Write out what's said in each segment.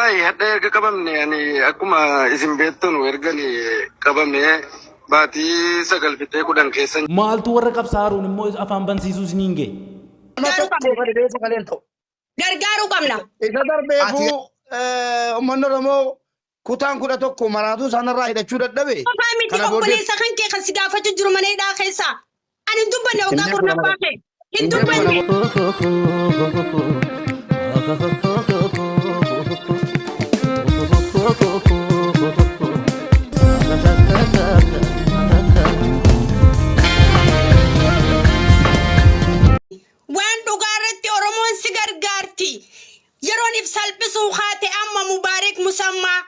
Wallaahi hadha erga qabamne ani akkuma isin beektanu erga ani qabame baatii 9 fixee 10 keessa Maaltu warra qabsaa'aruun immoo afaan bansiisuu isiniin ga'e? Nama Gargaaruu tokko qabna. gadi deebisu malee hin ta'u. Gargaaruu qabna. Isa darbeefuu uummanni Oromoo kutaan 11 maraatuu isaanirraa hidhachuu dadhabe. Qofaa miti Kana booddee obboleessa kan kee kan si gaafachuu jiru mana hidhaa keessaa. Ani hin dubbanne waggaa hin beeku nama 10ffaa kee. Hin hin beeku dubbanne. nama. Waan dhugaa irratti Oromoon si gargaarti. Yeroon if salphisuu kaate amma Mubaarik Musammaa.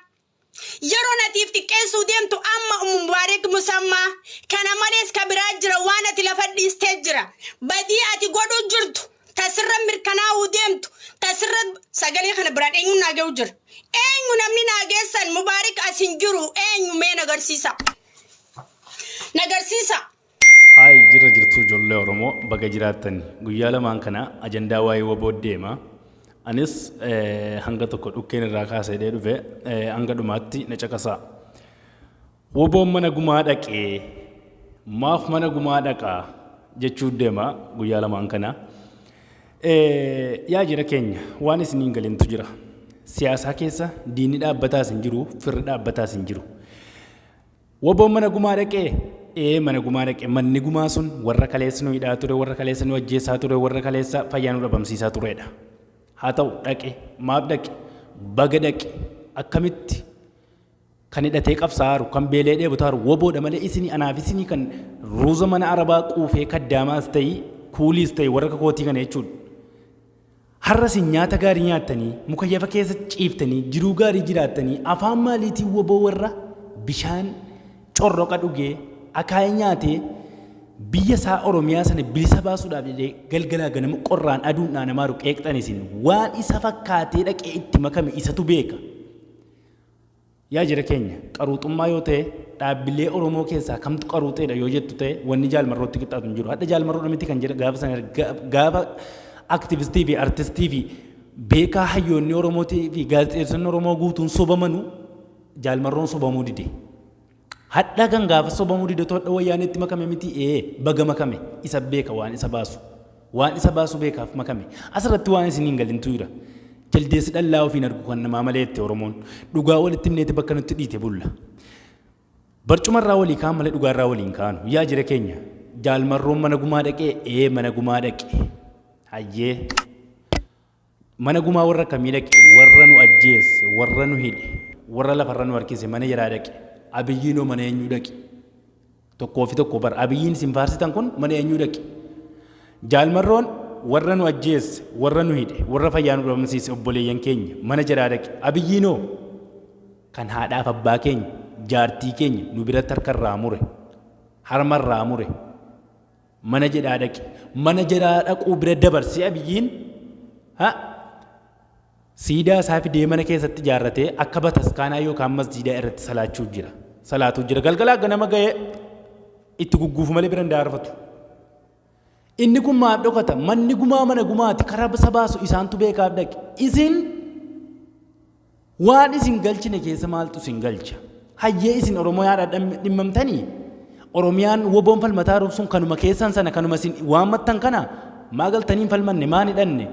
Yeroon ati if xiqqeessuu deemtu amma Mubaarik Musammaa. Kana malees ka biraa jira waan ati lafa dhiistee jira. Badii ati godhuu jirtu ta sirra mirkanaa'uu deemtu ta sirra sagalee kana biraan eenyuun naa ga'u jira. Eenyu namni naa geessan Mubaarik as hin jiru eenyu mee nagarsiisa. Nagarsiisa. Hi jirra jirtuu ijoollee Oromoo baga jiraattani. Guyyaa lamaan kana ajandaa waa'ee waboo deema. Anis hanga tokko dhukkeen irraa kaaseedhee dhufe hanga dhumaatti na caqasaa. Waboon mana gumaa dhaqee maaf mana gumaa dhaqaa jechuu deema guyyaa lamaan kana. Yaa jira keenya waan isiniin galintu jira. Siyaasaa keessa diinni dhaabbataas hin jiru firri dhaabbataas hin jiru. Wbo'n mana gumaa dhaqee? Ee mana gumaa dhaqe. Manni gumaa sun warra kaleessa nu hidhaa ture, warra kaleessa nu ajjeessaa ture, warra kaleessa fayyaa nu dhabamsiisaa turedha. Haa ta'u dhaqe. Maaf dhaqe? Baga dhaqe. Akkamitti? Kan hidhatee qabsaa'aaru, kan beelee dheebotaaru woboodha malee isinii anaaf isinii kan ruuza mana arabaa quufee kaddaamaas ta'ii kuuliis ta'ii warra akka kootii kana jechuudha. Har'a isin nyaata gaarii nyaattanii, mukayyafa keessa ciiftanii, jiruu gaarii jiraattanii, afaan maaliitiin wbo warra bishaan corroqa dhugee, akaayii nyaatee, biyya isaa Oromiyaa sana bilisa baasuudhaaf jedhee galgalaa ganama qorraan aduun dhaanamaaru qeeqxan isin waan isa fakkaatee dhaqee itti makame isatu beeka. Yaa jara keenya, qaruuxummaa yoo ta'e dhaabbilee Oromoo keessaa kamtu qaruuxeedha yoo jettu ta'e wanni Jaal Marrootti qixxaatu hin jiru. Hadha Jaal Marroodha miti kan jedha gaafa sana gaafa aktivistii fi artistii fi beekaa hayyoonni Oromootii fi gaazexeessonni Oromoo guutuun sobamanu Jaal Marroon sobamuu dide. Hadha kan gaafa sobamuu dide hodha wayyaaneetti makame miti ee baga makame isa beeka waan isa baasu. Waan isa baasu beekaaf makame. Asirratti waan isin hin galintu jira. Jaldeessi dhallaa ofiin argu kan namaa malee jette Oromoon. Dhugaa walitti himneeti bakka nutti dhiite bulla. Barcumarraa walii kaan malee dhugaarraa walii hin kaanu. Yaa jira keenya. Jaal Marroon mana gumaa dhaqee ee mana gumaa dhaqe. Hayyee. Mana gumaa warra akkamii dhaqe? Warra nu ajjeesse, warra nu hidhe, warra lafarra nu harkise mana jaraa dhaqe. Abiyyiin hoo mana eenyuu dhaqe? Tokkoo fi tokko bara. Abiyyiin isin faarsitan kun mana eenyuu dhaqe? Jaal Marroon warra nu ajjeesse, warra nu hidhe, warra fayyaa nu dhabamsiise obboleeyyan keenya mana jaraa dhaqe. Abiyyiin hoo? Kan haadhaaf abbaa keenya, jaartii keenya nu biratti harka irraa mure, harma irraa mure, Mana jedhaa dhaqi. Mana jedhaa dhaquu bira dabarsee Abiyyiin ha siidaa isaa fidee mana keessatti ijaarratee akka bataskaanaa yookaan masjiidaa irratti salaachuu jira. Salaatuu jira. Galgalaa ganama ga'ee itti gugguufu malee bira hin daarfatu. Inni kun maaf dhokata? Manni gumaa mana gumaati. Karaa isa baasu isaantu beekaaf dhaqi. Isin Waan isin galchine keessa maaltu isin galcha? Hayyee isin Oromoyaadha dhimmamtanii? Oromiyaan woboon falmataa jiru sun kanuma keessan sana kanuma isin waammattan kana maa galtanii hin falmanne maan hidhanne?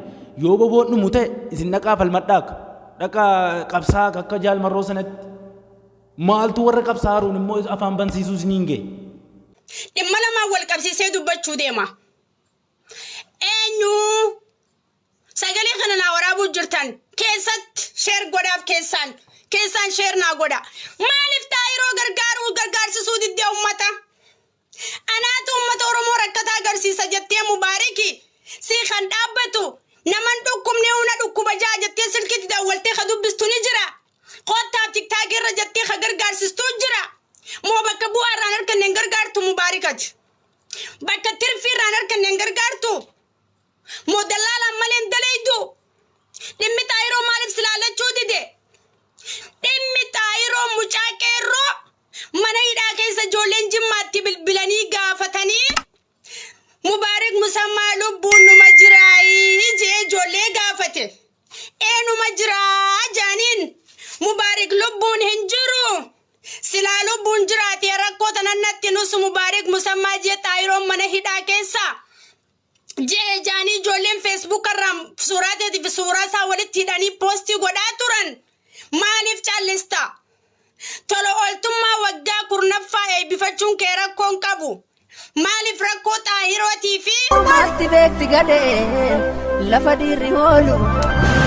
Yoo woboon dhumu ta'e isin dhaqaa falmadhaaka. Dhaqaa qabsaa'aa akka Jaal Marroo sanatti. Maaltu warra qabsaa'aa immoo afaan bansiisuu isiniin ga'e? Dhimma lamaan wal qabsiisee dubbachuu deema. Eenyu Sagalee kana naa waraabuu jirtan keessatti sheer godhaaf keessaan keessaan sheer naa godha. Maaliif taayiroo gargaaruu gargaarsisuu diddee ummata? Anaatu ummata Oromoo rakkataa agarsiisa jettee Mubaariki sii kan dhaabbatu naman dhukkubne una dhukkuba jaa jettee silkitti dawwaltee ka dubbistu ni jira. Kottaa tiktaakii irra jettee ka gargaarsistuu jira. Moo bakka bu'aa irraan arganne hin gargaartu Mubaarikati. Bakka tirfii irraan arganne hin gargaartu. Moo dallaalaan malee hin daleeydu? Dhimmi xaayiroo maaliif si laalachuu dide? Dhimmi xaayiroo mucaa qeerroo mana hidhaa keessa ijoolleen jimmaatti bilbilanii gaafatanii Mubaarik Musammaa lubbuun numa jiraayii jee ijoollee gaafate. Ee numa jiraa jaaniin. lubbuun jiraate rakkoo tanan natti nusu Mubaarik Musammaa jee Xaayiroon mana hidhaa keessa jee jaanii ijoolleen Facebook irraan suuraa teetii fi suuraa isaa walitti hidhanii poostii godhaa turan. Maaliif callista? Tola ooltummaa waggaa 10ffaa eebbifachuun kee rakkoon qabu. Maaliif rakkoo Xaahirootii fi Maalti beekti gadheen lafa dhiirri hoolu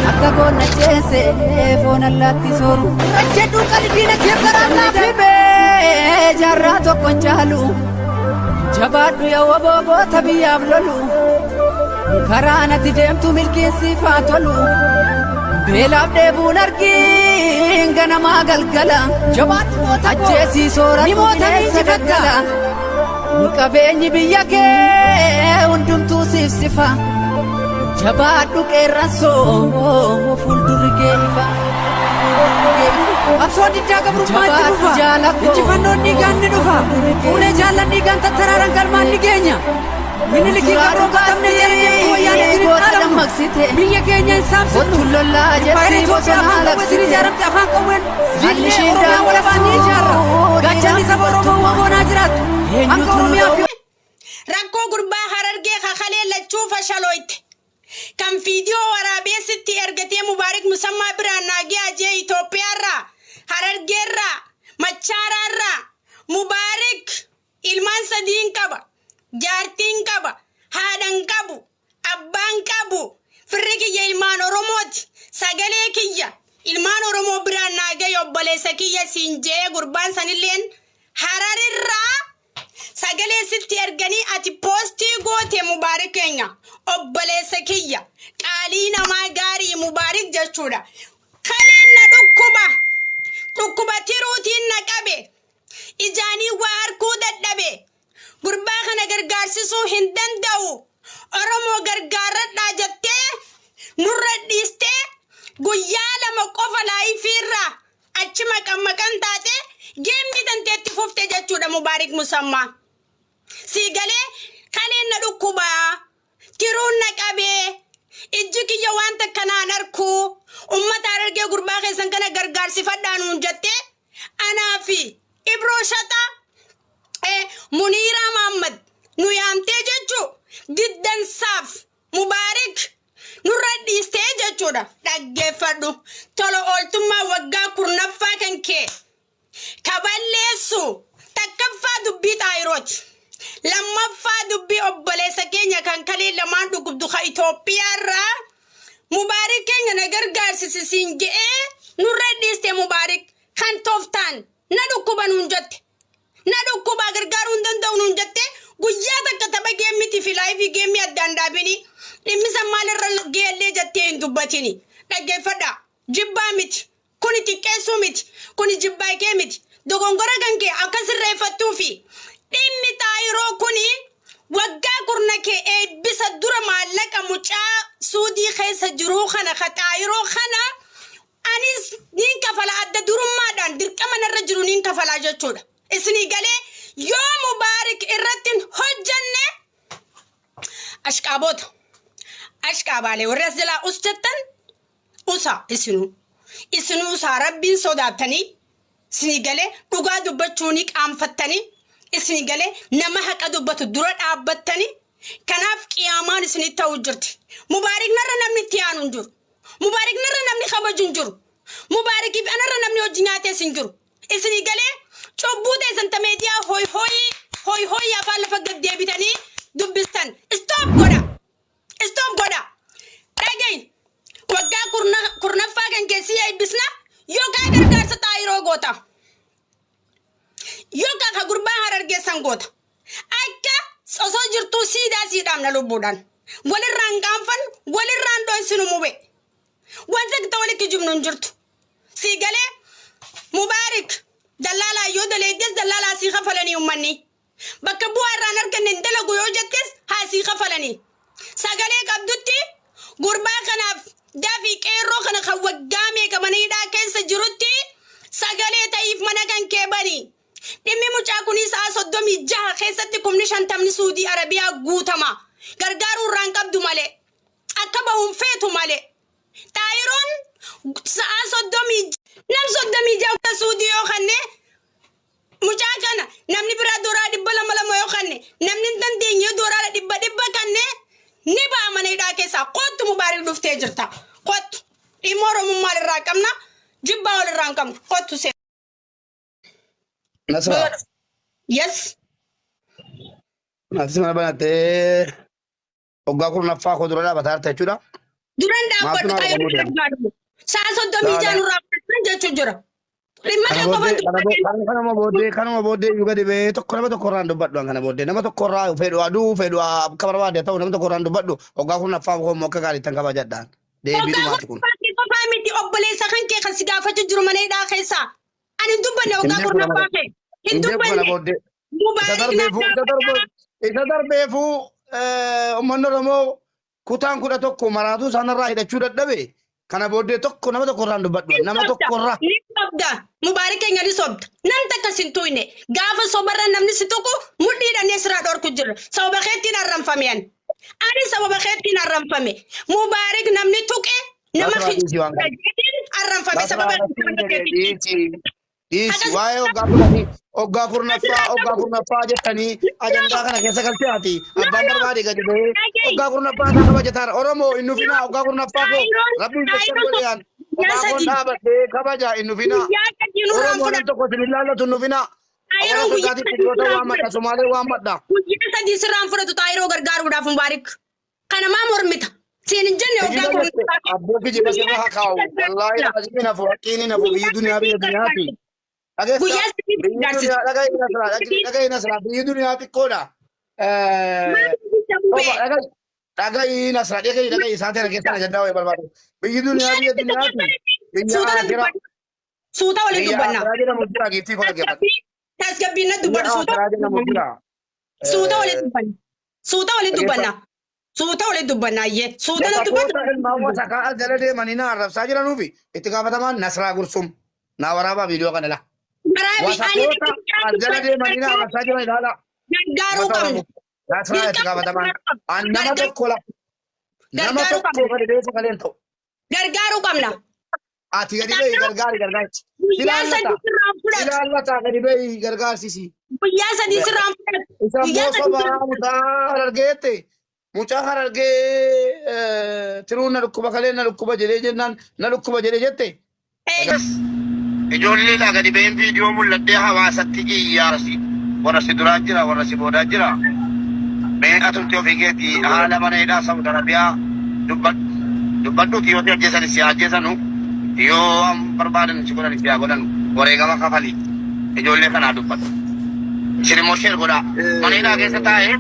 akka goonna ceese foon allaatti sooru. Jedhuu qalbiina kee baraan naaf Dhibee jaarraa tokko hin caalu jabaadhu yaa waboo goota biyyaaf lolu karaa natti deemtu milkiin siif haa tolu beelaaf dheebuun argiin ganamaa galgala Jabaadhu goota koo. ajjeesii soora Ni moota ni bineensa injifatta. daggala qabeenyi biyya kee hundumtuu siif sifa jabaadhu qeerransoo fuuldurri kee ifa. Qabsoon diddaa gabrummaa itti Jabaadhu fufa. jaalakoo. Injifannoon dhiigaan ni dhufa. Fuulee jaallan dhiigaan tattaraaran galmaan ni geenya. Minilikii gabroonfatamne jala deemtu wayyaanee jiru Goota dhaalamu. dammaqsite. Biyya keenya hin saamsifnu. Kottu lollaa Impaayera jetti Itoophiyaa bosonaa afaan qawweetiin labsite. ijaaramte afaan qawween diinee Ishiin Oromiyaa walabaan ni ijaarra. Gaachanni saba Oromoo dubartummaa. waboonaa jiraatu. Hanga Eenyutu nu Oromiyaa fi Rakkoo gurbaa Harargee kakalee lachuu fashalooyte. Kan viidiyoo waraabee sitti ergatee Mubaarik Musammaa biraan naagee ajee Itoophiyaarraa, Harargeerraa, Machaaraarraa, Mubaarik ilmaan sadiin qaba, jaartiin qaba, haadhan qabu, abbaan qabu, firri kiyya ilmaan Oromooti, sagalee kiyya ilmaan Oromoo biraan naagee obboleessa kiyya siin je'ee gurbaan sanilleen Hararirraa sagalee sitti erganii ati poostii goote. Mubaarik keenya, obboleessa kiyya qaalii, namaa gaarii Mubaarik jechuudha. Kaleen na dhukkuba, dhukkuba tiruutiin na qabe, ijaanii waa harkuu dadhabe, gurbaa kana gargaarsisuu hin danda'u, Oromoo gargaarradhaa jettee nurra dhiistee guyyaa 2 qofa laayifiirraa achi maqan maqan taate geemmi tanteetti fufte jechuudha. Mubaarik Musammaa. Sii galee? Kaleen na dhukkubaa, tiruun na qabee, ijji kiyya waan takka naan arkuu, ummata Harargee gurbaa keessan kana gargaarsifadhaa nuun jettee anaa fi Ibroo Shaxaa, Muniiraa Maammad nu yaamtee jechuu diddansaaf Mubaarik nurra dhiistee jechuudha. Dhaggeeffadhu, tola ooltummaa waggaa 10ffaa kan kee kaballeessu takkaffaa dubbii Xaayirooti. Lammaffaa dubbii obboleessa keenya kan kalee lamaan dhugubdu ka Itoophiyaarraa Mubaarik keenya na gargaarsisi siin je'ee nurra dhiiste. Mubaarik kan tooftaan na dhukkuba nuun jette. Na dhukkubaa, gargaaruu hin danda'u nuun jette. Guyyaa takka tapha geemmitii fi laayifii geemmii addaan dhaabini dhimmisa maalirra geellee jettee hin dubbatini. Dhaggeeffadhaa. Jibbaa miti. Kuni xiqqeessuu miti. Kuni jibbaa kee miti. Dogongora kan kee akka sirreeffattuu fi dhimmi Xaayiroo kuni waggaa kurna kee eebbisa dura maallaqa mucaa Suudii keessa jiruu kana ka Xaayiroo kana anis niin kafala, adda durummaadhaan dirqama narra jiru niin kafalaa jechuudha. Isinii galee? Yoo Mubaarik irratti hin hojjanne, ashqaaboota ashqaabaalee warri as jalaa us jettan, usa isinuu isinuu usaa. Rabbiin sodaattanii, isinii galee, dhugaa dubbachuu ni qaanfattanii, isinii galee, nama haqa dubbatu dura dhaabbattanii, kanaaf qiyaamaan isinii ta'uu jirti. Mubaarik narra namni itti aanu hin jiru. Mubaarik narra namni kabaju hin jiru. Mubaarikiif anarra namni hojii nyaatees hin jiru. Isinii galee? Cubbuu teessan tameediyaa hoy hoyii hoy hoyii afaan lafa gad deebitanii dubbistan. Stop godha. Stop godha. Dhagayi. Waggaa 10ffaa kan keessi eebbisna yookaan gargaarsa Xaayiroo goota. Yookaan ka gurbaa Harargeessan goota. Akka osoo jirtuu siidaa sii dhaabna lubbuudhaan. Walirraan qaanfannu, walirraan dhoysinu mube. Wanta takka walitti kijibnu hin jirtu. Sii galee? Mubaarik, dallaalaa yoo daleeddes dallaalaa sii kafalanii uummanni. Bakka bu'aa irraan arganne hin dalagu yoo jettes haa sii kafalanii. Sagalee qabdutti gurbaa kanaaf dafii qeerroo kana kan waggaa meeqa mana hidhaa keessa jirutti sagalee ta'iif, mana kan kee bani. Dhimmi mucaa kunii sa'a 36 keessatti 50,000 Suudii Arabiyaa guutama. Gargaaruu irraan qabdu malee. Akka bahuun feetu malee. Xaayiroon sa'a 36 nam 36 Suudii yoo kanne. Mucaa kana namni biraa dooraa 200 2 yoo kanne namni hin dandeenye yoo dooraa 100 100 kanne ni ba'a mana hidhaa keessaa. Kottu Mubaarik dhuftee jirta. Kottu dhimma Oromummaa irraa qabna jibbaa wal irraa hin qabnu kottu seen. Nasra, Yes. Atis mana banattee waggaa 10ffaa koo dura dhaabataa jirta jechuudha. Duran Maaltu dhaabbadhu naa xaayiroo godhamuu deema? gargaaru. Sa'a 36 nurraa fudhatan jechuu jira. Dhimma Kana kee qofaan booddee kana dubbadhe. kanuma booddee iyyuu gadi ba'ee tokko nama tokko irraan dubbadhu an kana booddee nama tokko irraa fedhu aduu fedhu akka barbaade ta'u nama tokko irraan dubbadhu waggaa 10ffaa koo immoo akka gaariittan kabajadhaan. Deebii Waggaa dhumaati kun. 10ffaa kee qofaa miti obboleessa kan kee kan si gaafachuu jiru mana hidhaa keessaa. Ani hin dubbanne Hin waggaa beeku kana 10ffaa kee. Hin hin beeku kana dubbanne. booddee. Isa Mubaarik na darbeefuu isa darbe gaafadhaa. isa darbeefuu uummanni Oromoo kutaan 11 maraatuu isaanirraa hidhachuu dadhabe kana booddee tokko nama tokko irraan dubbadhu nama Sobda. tokko irraa. Ni sobda. Mubaarik keenya ni sobda. Nam takka sin tuyne. Gaafa sobarra namni si tuqu mudhiidhaan sirraa dhorku jirra. Sababa keettiin arranfame ani. Ani sababa keettiin arranfame. Mubaarik namni tuqe nama Nasraa dhiisii waan kana. kijibaa arranfame Nasraa sababa natti jedhe keetiin. dhiisii. Dhiisi Hagas waa'ee waggaa 10 waggaa 10ffaa waggaa 10ffaa jettanii ajandaa kana keessa galchee ati abbaan barbaade gadi ba'ee waggaa 10ffaa isaa kabajataara Oromoo hin nufinaa waggaa 10ffaa koo rabbiin jecha godheyaan Guyyaa kophaa koon 3. dhaabadhee kabaja hin nufinaa Guyyaa 3 nurraan Oromoo nam fudhatu. tokko isin hin laallatu hin nufinaa Awara Xaayiroon guyyaa Afrikaatiif 3 Tigiroota sirraan waammadha fudhatu. Somaalee waammadha. Guyyaa 3 sirraan fudhatu xaayiroo gargaaruudhaaf Mubaarik. Kana maa mormita? Siin hin jenne waggaa Kijiba jette 10ffaa kee. abboo kijiba Guyyaa sirra haa 3 kaa'u wallaahi gargaarsa. laazimiin hafu haqqiin hin hafu biyyi Guyyaa duniyaa 3 biyya duniyaati. gargaarsa. Dhageessa Guyyaa 3 biyyi gargaarsisa. duniyaa dhaga'i nasraa dhaga'i nasraa biyyi duniyaa xiqqoodha. Maal biyya Soba bubee? dhaga'i dhaga'i nasraa dhaga'i dhaga'i isaan tana keessa ajandaa wayii barbaadu. Biyyi duniyaa biyya duniyaati biyya Suuta na aakiraa dubbadhu. Suuta waliin biyya dubbanna. aakiraa jedhamu jira giiftii koo dhaggeeffadhu. Tasgabbii tasgabbiin na Biyya dubbadhu suuta aakiraa jedhamu jira. suuta waliin dubbanna. Suuta waliin dubbanna. Dhaggeeffadhu. Suuta waliin dubbanna ayyee. Suuta na dubbadhu. Wasakoota ilmaan wasakaa as jala deemanii na arrabsaa jiranuufi itti gaafatamaan Nasraa Gursum naa waraabaa viidiyoo kana la. Waraabi ani Wasakoota as jala deemanii na arrabsaa jiran ilaala. gargaaruu Uummata qabna. Oromoo. Nasraa itti Dirqama gaafatamaan. gargaaruu qabna. An nama tokko la nama Gargaaruu tokko qabna. gadi ba'ee sagalee hin ta'u. Gargaaruu qabna. Ati gadi ba'ii gargaari gargaarsi. Guyyaa Ilaallata. 3 sirraan fudhatu. Ilaallata gadi ba'ii gargaarsisi. Guyyaa 3 sirraan fudhatu. Isa Guyyaa immoo 3 sobaa sirraan fudhatu. mucaa harargeette mucaa harargee tiruun na dhukkuba kaleen na dhukkuba jedhee jennaan na dhukkuba jedhee jette. Ijoolleedhaa gadi ba'een viidiyoo mul'adhee hawaasatti iyyaarsi. Warra si duraa jira, warra si boodaa jira. Mee atumti ofii keetii haala mana hidhaa Saudi Arabiyaa dubbadhu. Dubbadhuuti yoo si ajjeesan si haa ajjeesanu, yoo waan barbaadan si godhan si haa godhanu. Wareegama kafali. Ijoollee kanaa dubbadhu. Isin immoo share godhaa. Mana hidhaa keessa taa'ee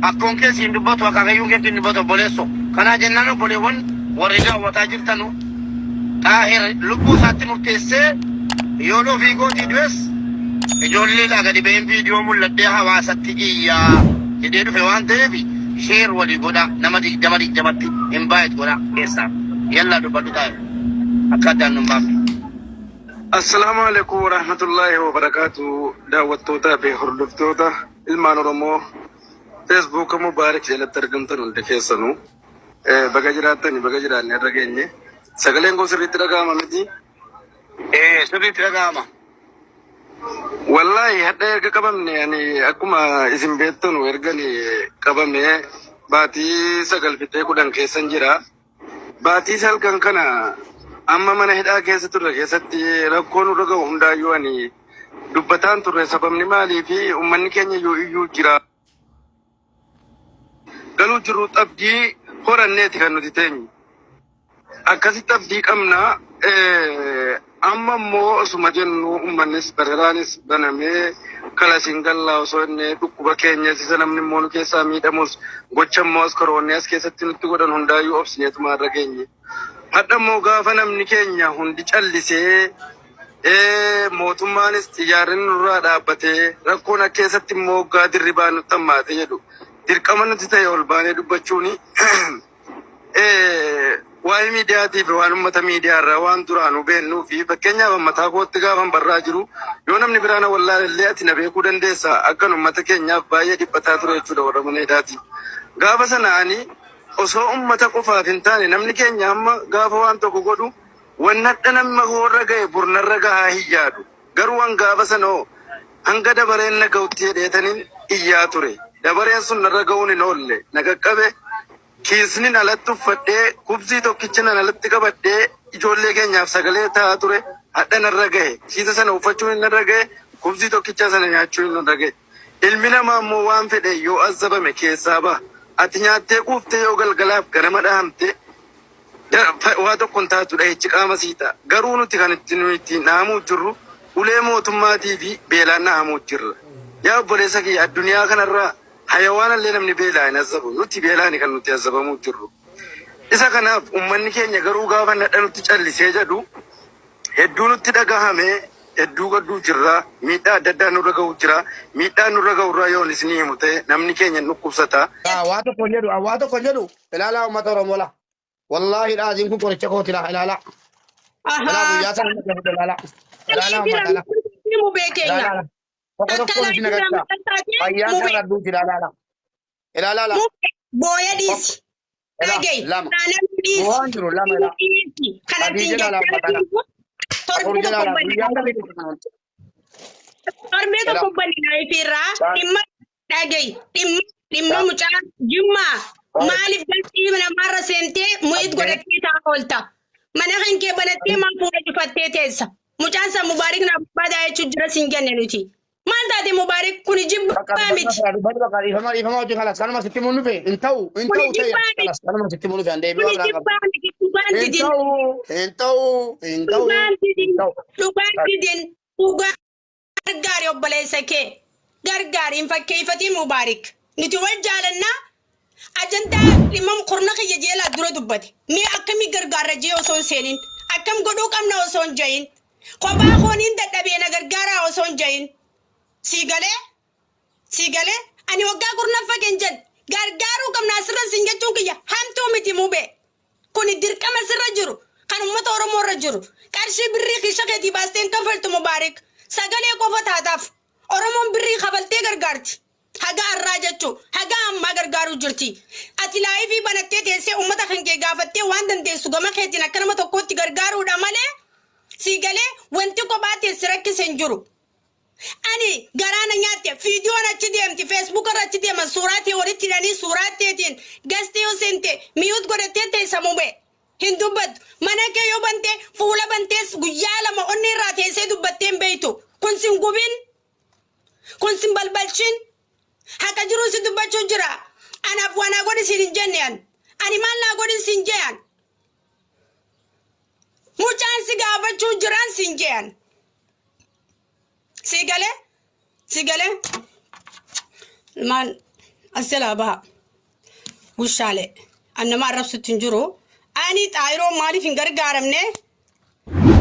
akkoon kee siin dubbatu, akaakayyuun kee siin dubbatu obboleesso. Kanaa jennaan obboleewwan warri daawwataa jirtanu Xaahir lubbuu isaatti murteessee yoon ofii kootii du'es ijoolleedhaa gadi ba'een viidiyoo mul'adhee hawaasatti iyyaa jedhee dhufe waan ta'eef share walii godhaa nama 20 20tti invite godhaa keessaa yallaa dubbadhu Xaahir akka addaan nun baafne. Assalaamu alaikum warahmatullaahi wabarakaatu daawwattootaa fi hordoftoota ilmaan Oromoo Feesbuuka Mubaarik jalatti argamtan hundi keessanuu Baga jiraattani baga jiraanne irra geenye. Sagaleen koo sirriitti dhaga'ama miti. Ee sirriitti dhaga'ama. Wallaahi hadha erga qabamne ani akkuma isin beektanu erga ani qabame baatii 9 fixee 10 keessan jira. Baatii salgan kana amma mana hidhaa keessa turre keessatti rakkoo nurra ga'u hundaayyuu ani dubbataan turre sababni maalii fi uummanni keenya yoo iyyuu jira. Galuu jirru abdii horanneeti kan nuti teenyu. Akkasitti abdii qabna. Amma immoo osuma jennu uummannis bararaanis banamee kalasiin gallaa osoo inni dhukkuba keenyas isa namni immoo nu keessaa miidhamus gocha immoo as koroonni as keessatti nutti godhan hundaayyuu obsineetuma irra geenye. Hadha immoo gaafa namni keenya hundi callisee mootummaanis xiyyaarri nurraa dhaabbatee rakkoon akka keessatti immoo hoggaa dirribaa nutti hammaate jedhu dirqama nuti ta'e ol baanee dubbachuuni waa'ee miidiyaatii fi waan uummata miidiyaa irraa waan duraanuu beennuu fi fakkeenyaaf mataa kootti gaafan barraa jiru yoo namni biraa na wallaalellee ati na beekuu dandeessa akkan uummata keenyaaf baay'ee dhiphataa ture jechuudha warra mana hidhaati. Gaafa sana ani osoo uummata qofaaf hin taane namni keenya amma gaafa waan tokko godhu Wanna hadha namma koorra gahe bor narra gahaa hin yaadu. Garuu an gaafa sana hoo Hanga dabareen na ga'utti jedheetaniin iyyaa ture. Dabareen sun narra ga'uun hin oolle. Na qaqqabe. Kiisnin alatti uffadhee kubzii tokkicha nan alatti qabadhee ijoollee keenyaaf sagalee ta'aa ture hadha narra gahe. Kiisa sana uffachuun narra gahe, kubzii tokkicha sana nyaachuun narra gahe. Ilmi namaa immoo waan fedhe yoo azzabame keessaa baha. Ati nyaattee quuftee yoo galgalaaf ganama dhahamte waa tokko hin taatu, dhahichi qaama sii ta'a. Garuu nuti kan itti nuyi ittiin dhahamuu jirru ulee mootummaatii fi beelaan dhahamuu jirra. Yaa obboleessa kiyya, addunyaa kanarraa hayawaanallee namni beelaa hin azzabu. Nuti beelaani kan nuti azzabamuu jirru. Isa kanaaf uummanni keenya garuu gaafa nadha nutti callisee jedhu hedduu nutti dhagahame, hedduu gadduu jirra. Miidhaa adda addaa nurra ga'u jira. Miidhaa nurra ga'urraa yoon isinii himu ta'e namni keenya hin dhukkubsata. Waa tokko hin jedhu, waa tokko hin jedhu. Ilaalaa uummata Oromoo laa. Wallaahi dhaaziin kun qoricha kooti laa, ilaalaa. Ilaa guyyaa sana nama fudhe ilaalaa. Ilaalaa uummata laa. Mubee keenya. Ilaalaa. Tokko tokkoon isin agarsiisa. Fayyaan kan radduuti ilaalaa laa. Ilaalaa laa. Booya dhiisi. Ilaa Dhaga'i. lama. Aannan dhiisi. Bu'aan jiru lama ilaa. Dhiisi. Sadii Kanatti jedhaa laa uummata laa. Afur torbee jedhaa tokko laa. Guyyaa banne. sadii tokko. Torbee Ilaa. tokko banne laayifii dhimma dhaga'i. Dhimma Yaa. mucaa Jimmaa maaliif galtii namaarra seentee mu'iit Saddeet. godhattee taa'aa oolta? Mana kan kee banattee maal fuula cufattee teessa? Mucaan san Mubaarik na barbaadaa jechuun jira siin jenne nuti. Maal taate Mubaarik, kuni Bakka jibbaa miti. dubbatu bakka dhiifama dhiifama wajjin kalas kanuma sitti muun dhufe hin ta'u hin Kuni ta'u ta'e jibbaa miti. kalas kanuma sitti muun dhufe an deebi'uu Kuni biraan qabu. jibbaa miti. Dhugaan Hin didin. ta'u hin ta'u hin ta'u Dhugaan hin didin. ta'u. Dhugaan didin. Dhugaan gargaari obboleessa kee. Gargaari hin fakkeeffatiin Mubaarik. Nuti wal jaalannaa, ajandaa dhimma kurna kiyya jeelaa dura dubbate. Mee akkamii gargaarra jee osoo hin seenin. Akkam godhuu qabna osoo hin jahin. Kophaa kooniin dadhabee na gargaaraa osoo hin jahin. Sii galee? Sii galee? Ani waggaa 10ffaa kan jedhu gargaaruu qabna asirra siin jechuun kiyya hamtuu miti, Mubee. Kuni dirqama sirra jiru, kan uummata Oromoo irra jiru. Qarshii birrii kiisha keetii baastee hin kafaltu, Mubaarik. Sagalee qofa taataaf. Oromoon birrii kafaltee gargaarti. Haga har'aa jechuu haga ammaa gargaaruu jirti. Ati laayifii banattee teessee uummata kan kee gaafattee waan dandeessu gama keetiin akka nama tokkootti gargaaruudha malee, sii galee, wanti kophaa teessi rakkise hin jiru. Ani garaa na nyaatte, viidiyoon achi deemti, feesbuuk irra achi deeman, suuraa tee walitti hidhanii suuraa teetiin gastee yoo seente mute godhattee teessa, Mubee. Hin dubbattu. Mana kee yoo bante fuula bantees guyyaa 2 onni irraa teessee dubbattee hin beektu. Kun sin gubin. Kun sin balbalchin. Haqa jiruu si dubbachuu jira. Anaaf waa naa godhi siin hin jenne an. Ani maal naa godhi siin je'an. Mucaan si gaafachuu jiraan siin je'an. Sii galee? Sii galee? Ilmaan as jalaa baha. Wushaalee. An nama arrabsutti hin jiru. Ani xaayiroo maaliif hin gargaaramne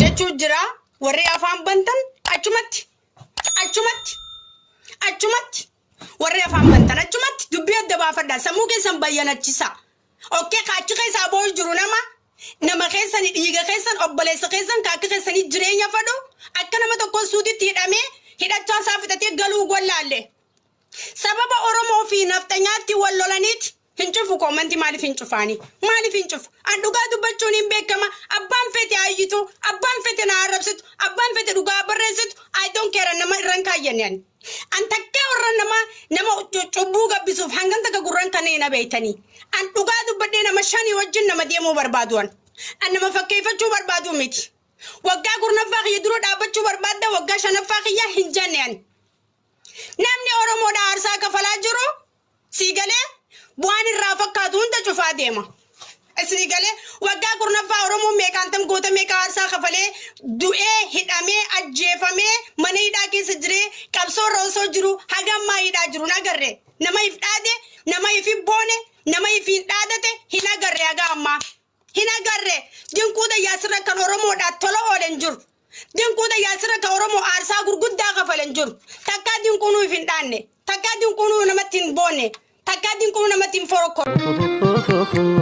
jechuu jira. Warri afaan bantan achumatti. Achumatti. Achumatti. Warri afaan bantan achumatti dubbii adda baafadha. Sammuu keessan bayyanachisa. Okkee, ka achi keessaa boo'u jiru nama keessan, dhiiga keessan, obboleessa keessan, ka akka keessanii jireenya fadhu akka nama tokko suutitti hidhamee hidhachaa isaa fixatee galuu gollaalle. Sababa Oromoo fi nafxanyaatti wal lolaniiti hin cufu koomantii. Maaliif hin cufaani? Maaliif hin cufu? An dhugaa dubbachuun hin beekama. Abbaan fete ayyitu, abbaan fete na arrabsitu, abbaan fete dhugaa barreessitu. I don't care, nama irran kaayyanne ani. An takkaa warra nama cubbuu gabbisuuf hangan takka gurran kana hin abeeytanii. An dhugaa dubbadhee nama shanii wajjin nama deemuu barbaadu an. An nama fakkeeffachuu barbaadu miti. Waggaa 10ffaa kiyya dura dhaabbachuu barbaadda, waggaa shanaffaa kiyya hin jenne ani. Namni Oromoodha aarsaa kafalaa jiru, sii galee, bu'aan irraa fakkaatu hunda cufaa deema. Sii galee, waggaa 10ffaa Oromoon meeqaan tam goota meeqa aarsaa kafalee du'ee, hidhamee, ajjeefamee, mana hidhaa keessa jiree qabsoo irra osoo jiru haga ammaa hidhaa jiru hin agarre. Nama if dhaade, nama if boone, nama if hin dhaadate hin agarre haga ammaa. Hin agarre. Dinquu Dayyaasirra kan Oromoodhaaf tola oole hin jiru. Dinquu Dayyaasirra kan Oromoo aarsaa gurguddaa kafale hin jiru. Takkaa dinquu nuuf hin dhaanne. Takkaa dinquu nuu namatti hin boonne. Takkaa dinquu namatti hin forokkorre.